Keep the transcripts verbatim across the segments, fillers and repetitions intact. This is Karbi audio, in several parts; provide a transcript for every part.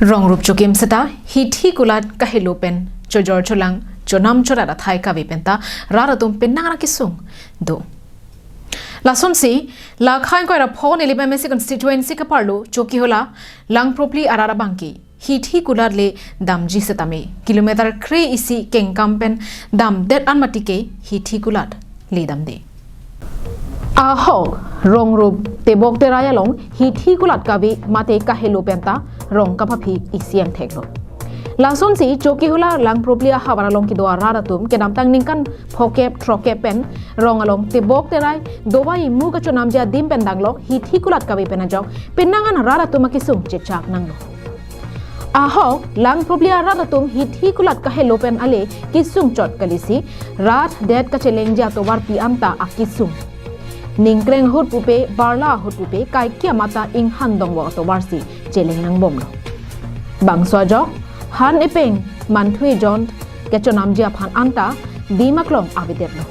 Rongrup chokim seta hithi kulat kahelo pen chojor cholang chonam chorat athai kave penta rat atum penang ra kesung do. Lasonsi, la khain koira phone ili M A C constituency kaparlo Chokihola Langpropli arat abangke hithi kulat le damji setame kilometer kre isi kengkam pen damdet an mati ke hithi kulat le damde. Ahok, rongrup tebok terai along hithi kulat kave mate kahelo penta rong kapaphi isi angthek lo. Lasonsi Chokihola Langpropli ahavar along kedo arat atum kedamtang ningkan phokep throkep pen rong along tebok terai dovai imu kachonamji adim pen danglok hithi kulat kave pen ajok penang an rat atum akesung chechak nanglo. Ahok, Langpropli arat atum hithi kulat kahelo pen ale kesung chot kalisi, rat det kachelengji atovarpi anta akesung. Ningkreng ahut pupe, barla ahut pupe, kaikia mata inghan dongvok atovarsi cheleng nangbomlo. Bangso ajok, han epeng, manthui jon, kachonamji aphan anta, dim aklong avedetlo.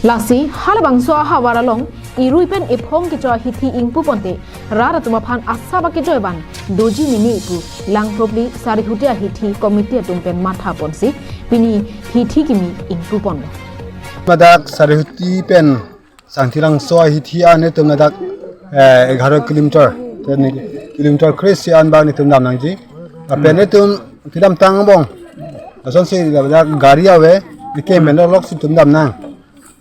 Lasi, halabangso ahavar along, irui pen ephong kecho ahithi ingpu ponte, rat atum aphan asap akejoi van doji mini pu Langpropli Sarihuti ahithi committee atum pen matha ponsi pini hithi kimi ingpu ponlo. Ladak Sarihuti pen Sangthilangso ahithi an netum ladak, eh, egharo kilometer, ten kilometer kre isi an bang netum dam nangji. Lapen netum kedamtang angbong, lasonsi ladak gari ave, nekemen lok si netum dam nang.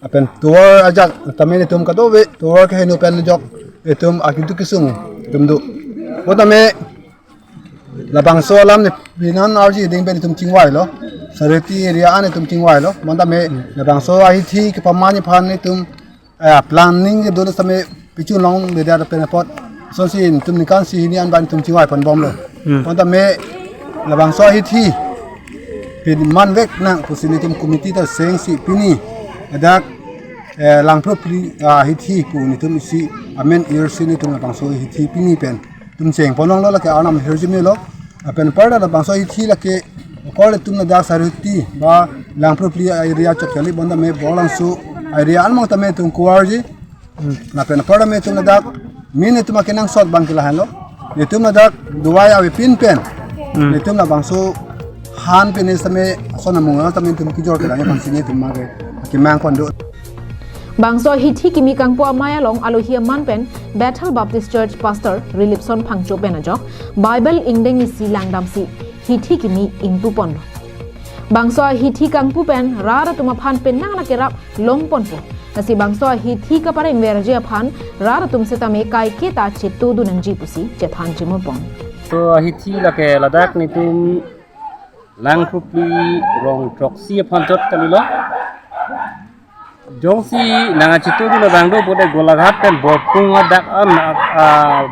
Lapen tovar ajak tame netum kadokave, tovar keheno pen ajok netum akintu kesung netum do. Botame labangso alam ne pinan arji ding pen netum chingvailo. Sarihuti area an netum chingvailo. Botame labangso ahithi kepamani aphan netum, eh, planning kedo tame pichun longledet pen apot. Lasonsi netum ningkan isi hini an bang netum chingvai ponbomlo. Hmm. Botame labangso ahithi pin manvek nang pusi netum committee ta sengsi pini ladak, eh, Langpropli, ah, hithi pu netum isi amen irsi netum labangso hithi pini pen netum cheng ponlonglo, lake arnam hirjume lo. Lapen parda labangso hithi lake kor netum ladak Sarihuti ba Langpropli area chot kali, botame Borlangso area anmong tame netum kuarji. Lapen apar tame netum ladak, min netum akenangsot bang ke lahenlo. Netum ladak dovai avepin pen. Hmm. Netum labangso han pen ne tame ason amung tame netum kejor kelang aphansi netum mage akemang pon do. Bangso hithi kimi kangpu amei along alohi aman pen Bethel Baptist Church Pastor Rilipson Phangcho pen ajok Bible ingdeng isi langdamsi hithi kimi ingpu ponlo. Bangso ahithi kangpu pen rat atum aphan penang ra kerap long ponpo. Lasi bangso ahithi kapareng verji aphan rat atum setame kaiketa chetudun nangji pusi chethan chimupon. So ahithi lake ladak netum Langpropli rong throksi aphan chot kalilo. Jongsi nangchetudun abang do pute Golaghat pen Borpung adak an, ah,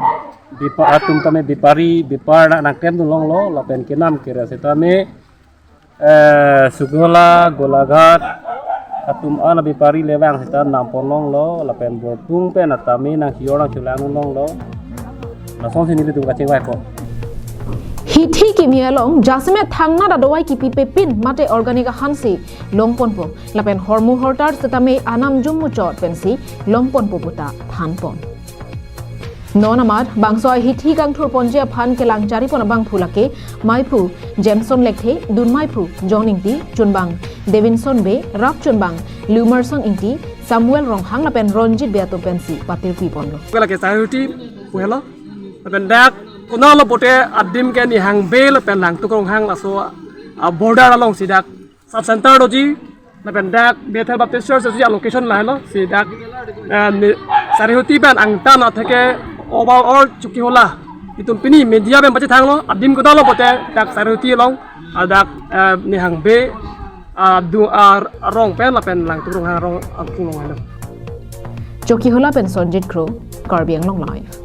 bepa-, atum tame bepari, bepar na nangklemdun longlo, lapen kenam kere setame, eh, Chokihola, Golaghat atum an bepari le vang seta nam pon longlo, lapen Borpung pen atame nangchijor nangcholangdun longlo. Lasonsi nelitum kachingvaipo. Hithi kimi along jasemet thangnat adovai kipipepin mate organic ahansi long ponpo. Lapen hormu hortar setame anam jum muchot pensi long ponpo puta than pon. Non amat bangso ahithi kangthur ponji aphan kelang chari pon abangphu lake meiphu Jameson Lekthe, dun meiphu John Ingti, chunbang Davidson Bey, rap chunbang Lumerson Ingti, Samuel Ronghang lapen Ronjit Bey atum pensi patirpi ponlo. Lake Sarihuti pu helo. Lapen dak konatlo pute adim ke Nihang Bey lapen Langtuk Ronghang laso, ah, border alongsi dak sub center doji, lapen dak Bethel Baptist Church doji, a location lahenlo, si dak, eh, ni, Sarihuti pen angtan atheke overall Chokihola. Itum pini media pen pachethanglo, adim konatlo pute dak Sarihuti along, ah, dak, eh, Nihang Bey, ah, du, ah, rong pen lapen Langtuk Ronghang rong, ah, rong pen. Chokihola pen Sonjit Kro, Karbi Anglong Live.